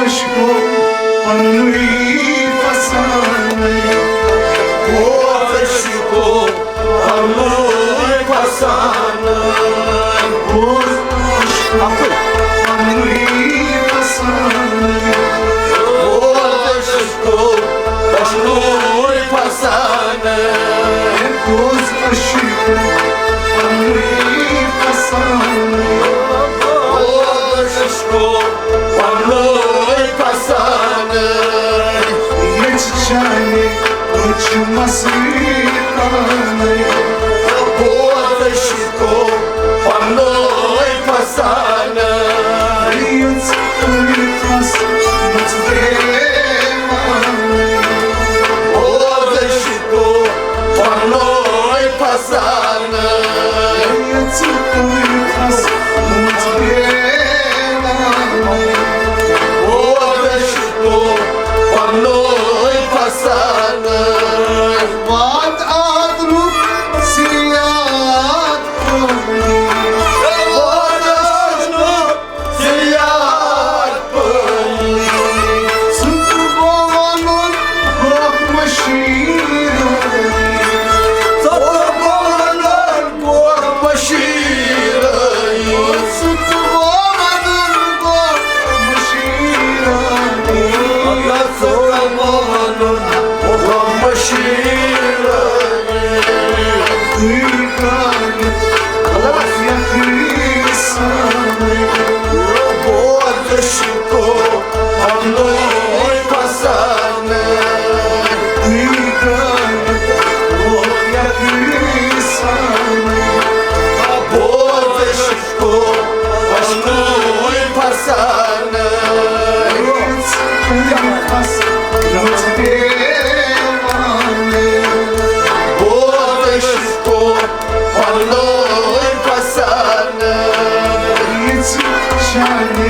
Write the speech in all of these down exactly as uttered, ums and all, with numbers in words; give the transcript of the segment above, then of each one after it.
عشقو پننُے فسانَے۔ پوٚز عشقو پننُے فسانَے۔ پوٚز عشقو پننُے فسانَے۔ پوٚز عشقو پننُے فسانَے۔ پوٚز عشقو پننُے فسانَے۔ پوٚز عشقو پننُے فسانَے۔ ییٚتہِ چانہِ وٕچھ مسیٖتانَے۔ پوٚز عشقو پننُے فسانَے۔ ییٚژ تُلِتھ مس مُژ دیوانَے۔ پوٚز عشقو پننُے فسانَے۔ ییٚژ تُلِتھ مس مُژ دیوانَے۔ پوٚز عشقو پننُے فسانَے۔ وات آدرُک ژیات پٲنی۔ وات آدرُک ژیات پٲنی۔ ژٕ تہٕ بہٕ وَنُن گوٚو مٔشیٖرٲیی۔ ژٕ تہٕ بہٕ وَنُن گوٚو مٔشیٖرٲیی۔ ژٕ تہٕ بہٕ وَنُن گوٚو مٔشیٖرٲیی۔ ژٕ تہٕ بہٕ وَنُن گوٚو مٔشیٖرٲیی۔ تُہۍ کَرِ یَتھ اِنسانَے۔ پوٚز عشقو پننُے فسانَے۔ تُہۍ کَرِ یَتھ اِنسانَے۔ پوٚز عشقو پننُے فسانَے۔ پوٚز عشقو پننُے فسانَے۔ ییٚژ چانہِ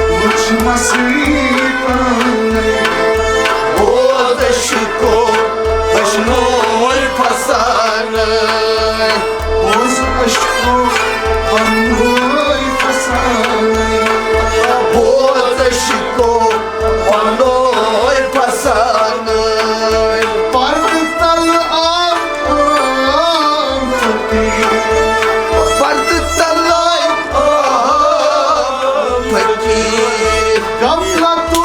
وٕچھ مسیٖتانَے۔ پوٚز عشقو پننُے فسانَے۔ پوٚز عشقو پننُے فسانَے۔ پوٚز عشقو پننُے فسانَے۔ پردٕ تلہٕ آو عام فقیٖر۔ پردٕ تلہٕ آو عام فقیٖر۔ غفلت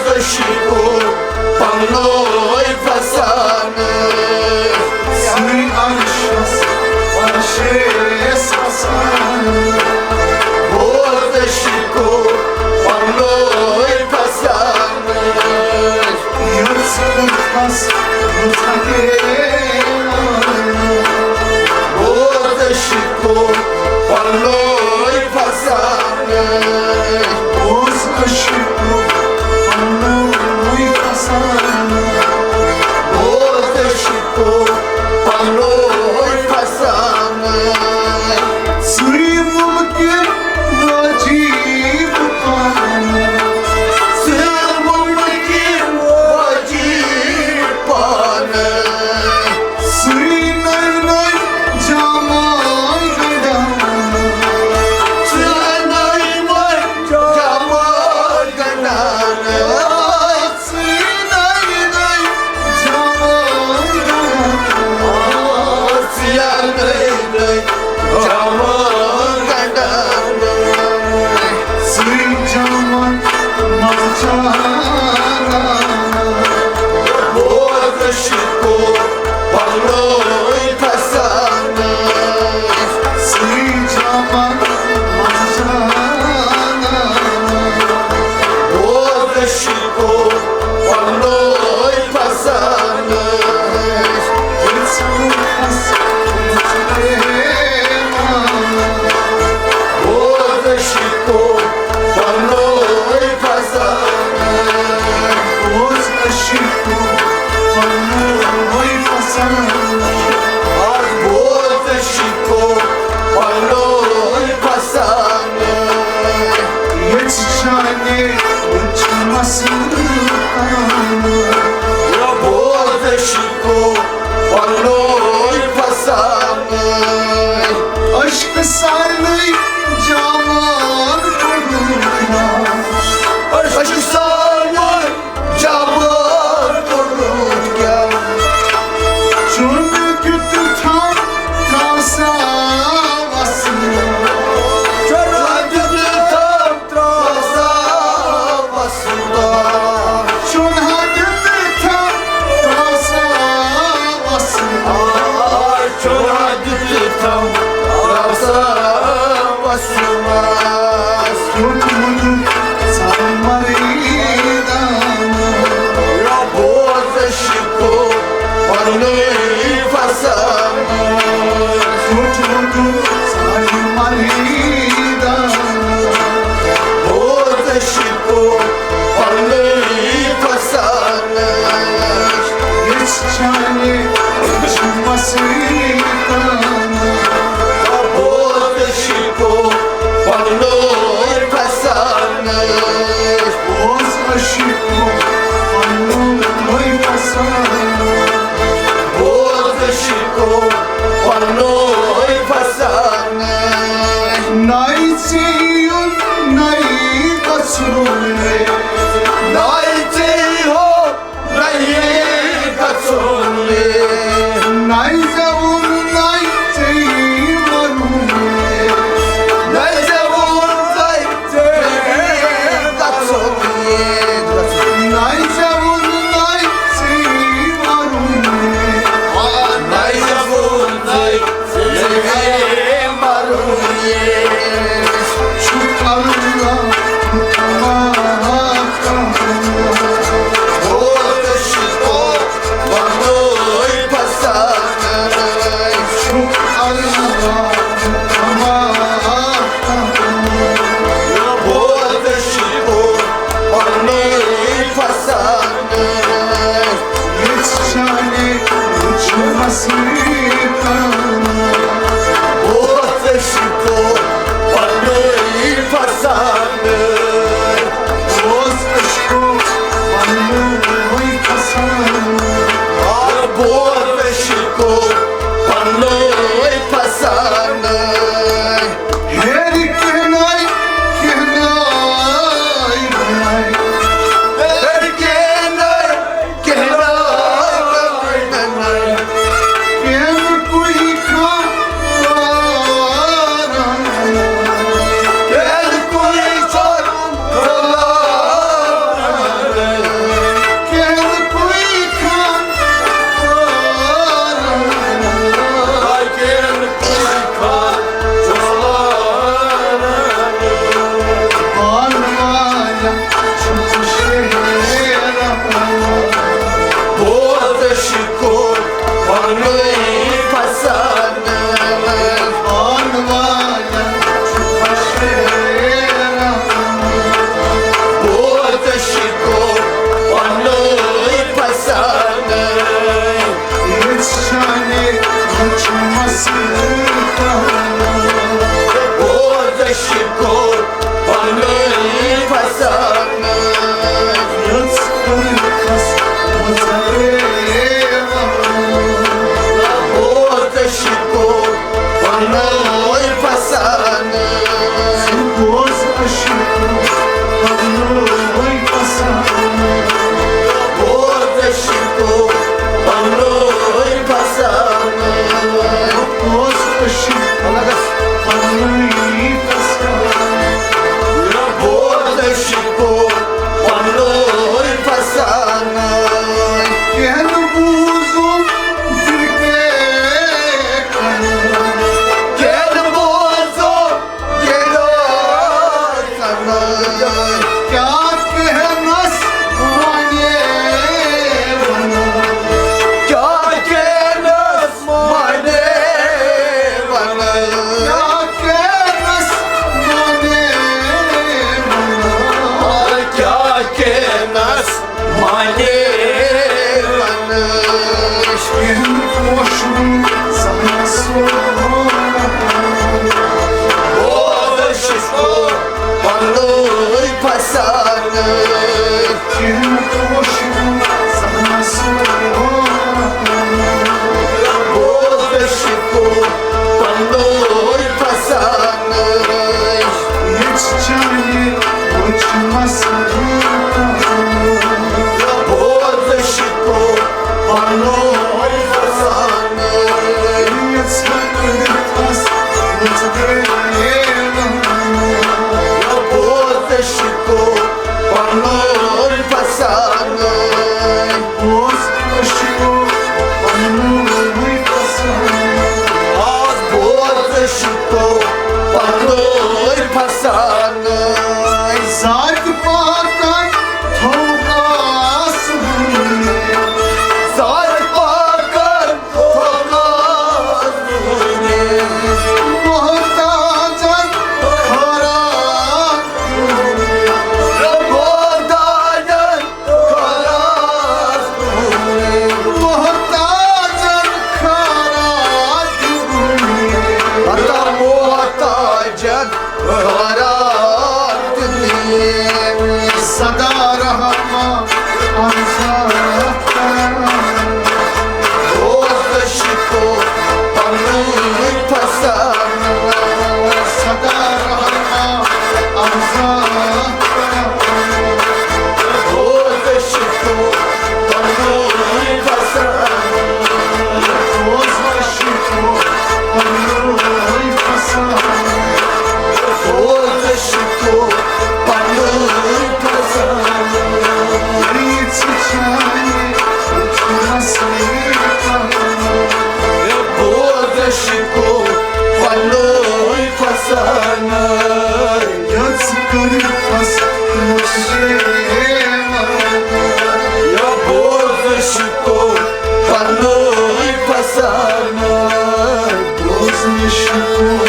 عشقو پنوی فسانہ، سُے عرشس عرشس فسانہ، بوز عشقو پنوی فسانہ۔ یُس کُٹھس مُتھکے بوز عشقو پنوی فسانہ، بوز عشقو پنوی فسانہ، بوز عشقو پنوی فسانہ۔ سُے ممکن واجب پانہ، سُے ممکن واجب پانہ۔ سُے نٔے نٔے جامہ گنڈان، سُے نٔے نٔے جامہ گنڈان، سُے نٔے نٔے جامہ گنڈان، سُے نٔے نٔے جامہ گنڈان۔ سُے جامہ مزٕ چانان۔ بوز عشقو پنوی فسانہ، سُے جامہ مزٕ چانان۔ بوز عشقو پنوی فسانہ، یُس کُٹھس مُتھکے بوز عشقو پنوی فسانہ، بوز عشقو پنوی فسانہ۔ آز بوز عشقو پنوی فسانہ۔ ییٚژِ چانہِ وٕچھ مسلطانہ۔ بوز عشقو پنوی فسانہ۔ عشق سارنٕے جاوان کوٚرُن کیٛاہ؟ عشق سارنٕے جاوان کوٚرُن کیٛاہ؟ چون دیُت تھم ترٛاوسا وسلہٕ۔ چون دیُت تھم ترٛاوسا وسلہٕ۔ چون دیُت تھم ترٛاوسا وسلہٕ۔ آ، چون دیُت تھم ترٛاوسا وسلہٕ۔ کیُتھ وُنیُک سرمریدان۔ بوز عشقو پنوی فسانہ۔ کیُتھ وُنیُک سرمریدان۔ بوز عشقو پنوی فسانہ۔ ییٚژِ چانہِ وٕچھ مسلطانہ۔ بوز عشقو پنوی فسانہ۔ بوز عشقو پنوی فسانہ۔ بوز عشقو پنوی فسانہ۔ نَے ژےٚ یُن نَے گژھُن، نَے ژےٚ یُن نَے گژھُن۔ نَے زٮ۪وُن نَے ژےٚ مَرُن، نَے زٮ۪وُن نَے ژےٚ کیٛاہ کینس ونے ونہٕ؟ کیٛاہ کینس ونے ونہٕ؟ کیٛاہ کینس ونے ونہٕ؟ کیٛاہ کینس ونے ونہٕ؟ کینہہ پوشن سہس بوزش کو پنٕے پھسان۔ کینہہ پوشن سہس بوزش کو پنٕے پھسان۔ یژھ چانہِ وچھ مسلہٕ بوزش کو پنٕے پھسان۔ یژھ کٔرِتھ اس نژ گٔیے بوزش کو پنٕے پھسان۔ بوزش کو پنٕے پھسان۔ آ بوزش کو پنٕے پھسان۔ ذات پاکن تھوکاس بُنہِ۔ ذات پاکن تھوکاس بُنہِ۔ محتاجن خٲرات بُنہِ۔ محتاجن خٲرات بُنہِ۔ محتاجن خٲرات بُنہِ۔ ہتا محتاجن خٲرات بُنہِ۔ صدا رحمان عرض کران۔ بوزش کو پنٕے پھسان۔ صدا رحمان عرض کران۔ بوزش کو پنٕے پھسان۔ بوزش کو پنٕے پھسان۔ بوزش کو پنٕے پھسان۔ یژھ چانہِ مسلہٕ بوزش کو پنٕے پھسان۔ یژھ کٔرِتھ اس مُشرے یا بوزش کو پنٕے پھسان۔ بوزش کو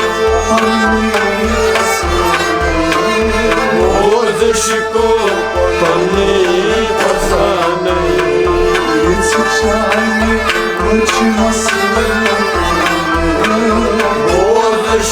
پنٕے پھسان۔ بوزش کو پنٕے پھسان۔ یژھ چانہِ وچھ مسلہٕ بوزش